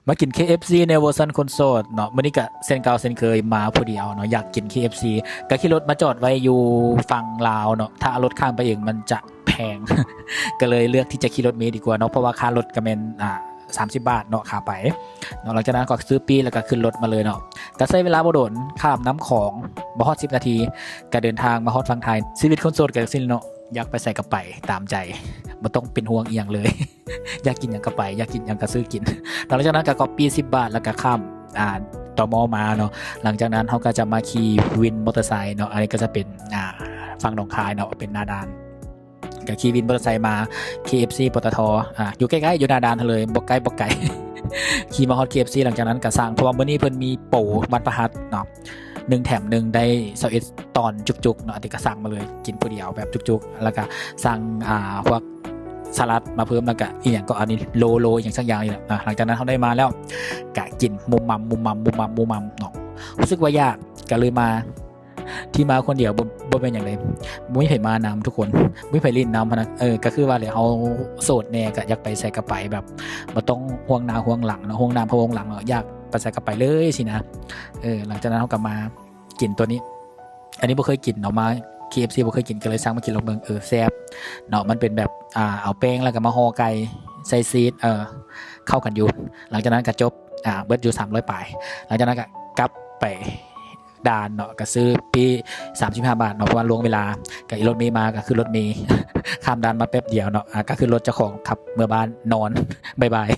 ມາກິນ KFC ໃນເວີຊັນຄົນໂສດເນາະ. ມື້ນີ້ກະເຊັ່ນເກົ່າເຊັ່ນເຄີຍ ມາຜູ້ດຽວເນາະ, ຢາກກິນ KFC ກະຂີ່ລົດມາຈອດໄວ້ຢູ່ຝັ່ງລາວເນາະ. ຖ້າເອົາລົດຂ້າມໄປເອງມັນຈະແພງ ກະເລີຍເລືອກທີ່ຈະຂີ່ລົດເມດີກວ່າເນາະ, ເພາະວ່າຄ່າລົດກະແມ່ນ ອ່າ ສາມສິບບາດເນາະ ຂາໄປເນາະ. ຫຼັງຈາກນັ້ນກໍຊື້ປີ້ແລ້ວກໍຂຶ້ນລົດມາເລີຍເນາະ. ກໍໃຊ້ເວລາບໍ່ດົນ ຂ້າມນ້ຳຂອງບໍ່ຮອດສິບນາທີ ກໍເດີນທາງມາຮອດຝັ່ງໄທ. ຊີວິດຄົນໂສດກໍຈັ່ງຊີ້ເນາະ, ຢາກໄປໃສກໍໄປຕາມໃຈ ບໍ່ຕ້ອງເປັນຫ່ວງອີ່ຫຍັງເລີຍ. ຢາກກິນຫຍັງກໍໄປ, ຢາກກິນຫຍັງກໍຊື້ກິນ. ຫຼັງຈາກນັ້ນກໍກັອບປີ້ສິບບາດ ແລ້ວກໍຂ້າມ ອ່າ ຕມ ມາເນາະ. ຫຼັງຈາກນັ້ນເຮົາກໍຈະມາຂີ່ວິນມໍເຕີໄຊເນາະ, ອັນນີ້ກໍຈະເປັນ ອ່າ ຝັ່ງໜອງຄາຍເນາະ, ເປັນໜ້າດ່ານ. ກໍຂີ່ວິນມໍເຕີໄຊມາ KFC ປຕທ ອ່າ ຢູ່ໃກ້ໆ ຢູ່ໜ້າດ່ານຫັ້ນເລີຍ, ບໍ່ໄກ ບໍ່ໄກ. ຂີ່ມາຮອດ KFC ຫຼັງຈາກນັ້ນກໍສັ່ງ ເພາະວ່າມື້ນີ້ເພິ່ນມີໂປວັນພະຫັດເນາະ, ໜຶ່ງແຖມໜຶ່ງ ໄດ້ຊາວເອັດຕອນຈຸກໆເນາະ. ອັນນີ້ກໍສັ່ງມາເລີຍ ກິນຜູ້ດຽວແບບຈຸກໆ ແລ້ວກໍສັ່ງ ອ່າ ພວກສະຫຼັດມາເພີ່ມ ແລ້ວກໍອີ່ຫຍັງກໍ ອັນນີ້ ໂລ ໂລອີ່ຫຍັງສັກຢ່າງນີ້ແຫຼະ. ອ່າ ຫຼັງຈາກນັ້ນເຮົາໄດ້ມາແລ້ວ ກະກິນມຸມມຳ ມຸມມຳ ມຸມມຳ ມຸມມຳເນາະ. ຮູ້ສຶກວ່າຢາກ ກະເລີຍມາ ທີ່ມາຄົນດຽວ ບໍ່ ບໍ່ແມ່ນຫຍັງເລີຍ, ບໍ່ມີໃຜມານຳທຸກຄົນ, ບໍ່ມີໃຜຫຼິ້ນນຳຫັ້ນນະ. ເອີ ກະຄືວ່າແຫຼະ ເຮົາໂສດແດ່ ກະຢາກໄປໃສກະໄປ ແບບບໍ່ຕ້ອງຫ່ວງໜ້າຫ່ວງຫຼັງເນາະ, ຫ່ວງໜ້າພະວົງຫຼັງເນາະ, ຢາກໄປໃສກະໄປເລີຍຊີ້ນະ. ເອີ ຫຼັງຈາກນັ້ນເຮົາກະມາກິນໂຕນີ້, ອັນນີ້ບໍ່ເຄີຍກິນເນາະ, ມາ KFC ບໍ່ເຄີຍກິນ ກະເລີຍສັ່ງມາກິນລອງເບິ່ງ. ເອີ ແຊບເນາະ, ມັນເປັນແບບ ອ່າ ເອົາແປ້ງແລ້ວກະມາຫໍ່ໄກ່ ໃສ່ຊີສ ເອີ ເຂົ້າກັນຢູ່. ຫຼັງຈາກນັ້ນກະຈົບ ອ່າ ເບິດຢູ່ສາມຮ້ອຍປາຍ. ຫຼັງຈາກນັ້ນກະກັບໄປ ດ່ານເນາະ, ກະຊື້ປີ້ສາມສິບຫ້າບາດເນາະ ເພາະວ່າລ່ວງເວລາ. ກະອີ່ລົດເມມາ ກະຂຶ້ນລົດເມ ຂ້າມດ່ານມາແປັບດຽວເນາະ, ກະຂຶ້ນລົດເຈົ້າຂອງຂັບເມືອບ້ານນອນ. ບາຍບາຍ.